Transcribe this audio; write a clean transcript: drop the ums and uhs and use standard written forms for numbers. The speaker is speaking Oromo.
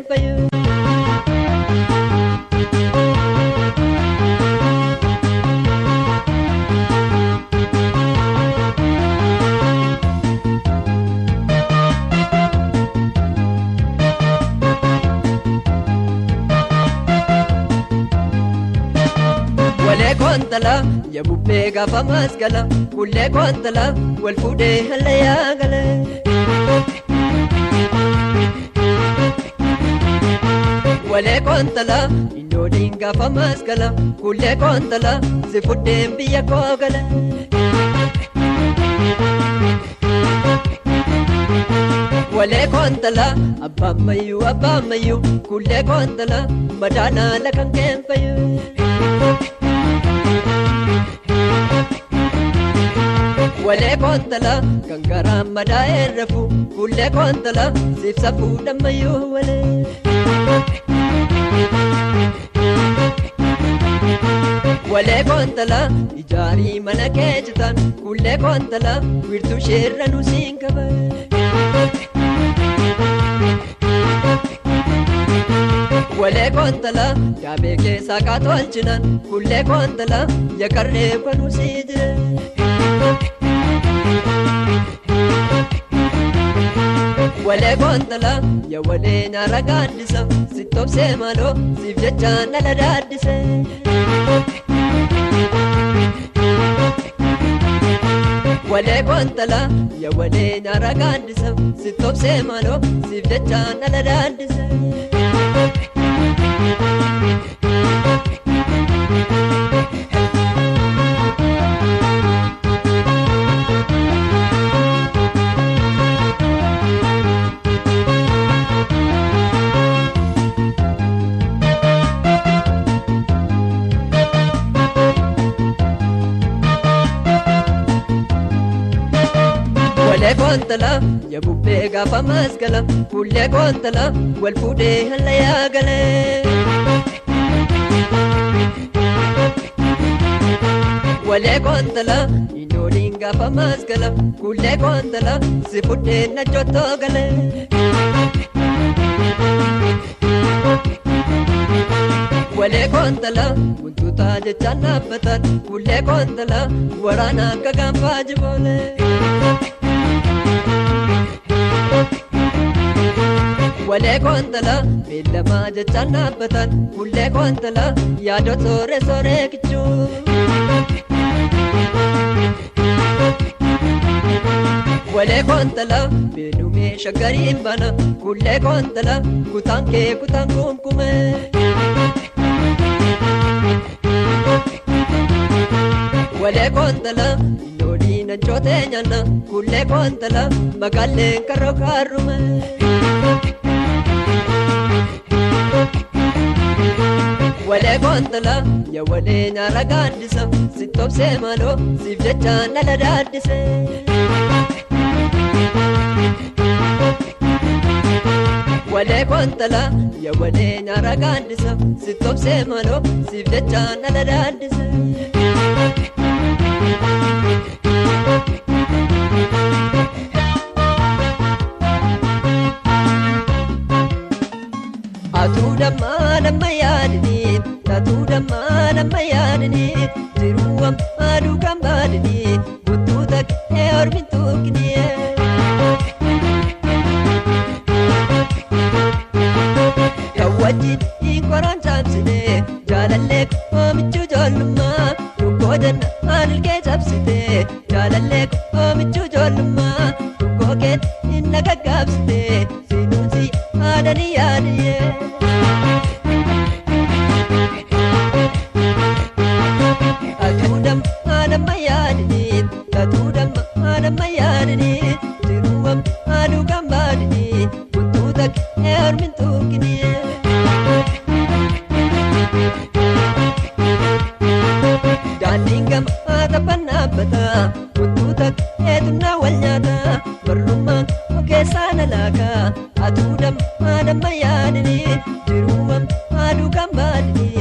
fayyu. Walee kontala ya bubbee gaafa maskala kullee kontala wal fuudhee hallayyaa gale. Walee kontala indooliin gaafa maskala kullee kontala si fuudheen biyya koo gale. Walee kontala abbaan mayyuu abbaan mayyuu kullee kontala madaanaa lakan keenfayyuu. Walee kontala kan garaan madaa'ee rafu kullee kontala siif safuu dhammayyuu walee. Walee kontala ijaarii mana kee citan kullee kontala wiirtuu isheerra nu siin qaba. Walee kontala yaabee keessaa kaatolchinan kullee kontala yakarree kanuu sii jire. Walee kontala ya walee nyaara gaaddisa si tobsee maaloo siif jecha nala daaddise. Walee kontala ya walee nyaara gaaddisa si tobsee maaloo siif jecha nala daaddise. Walee kontala ya bubbee gaafa maskala kullee kontala wal fuudhee hallayyaa galee. Walee kontala indooliin gaafa maskala kullee kontala si fuudhee na jottoo galee. Walee kontala wantoota jechaan dhaabbatan kullee kontala waraana akka gaanfaa jiboolee. Walee kontala beellamaa jechaan dhaabbatan kullee kontala yaadoo sooree sooree kichuu. Walee kontala beenumee shaggariin bana kullee kontala kutaan kee kutaan kumkumee. Walee kontala indooliin ancootee nyaanna kullee kontala magaaleen karoo kaarrume. Walee kontala ya walee nyaara gaaddisa si tobsee maaloo siif jecha nala daaddise. Walee kontala ya walee nyaara gaaddisa si tobsee maaloo siif jecha nala daaddise. Atuu dammaa nama yaadni tatuu dammaa nama yaadni jiruu ammaa duukaan baadni guutuu takkee ormi tuukni. Kan wajjin koraan caamsine jaalallee koomichuu ijoollummaa dhukkoo jennaan ilkee cabsite jaalallee koomichuu ijoollummaa dhukkoo keetti na gaggaabsite sinuusi aadanii yaadiyee. Atuu dammaa nama yaadni tatuu dammaa nama yaadni jiruu ammaa duukaan baadni guutuu takkee ormi tuukni. Daandiin gamaa taphan dhaabbata guutuu takkee tunnaa wal nyaata barrummaan keessaa na laaka atuu dammaa nama yaadni jiruu ammaa duukaan baadni.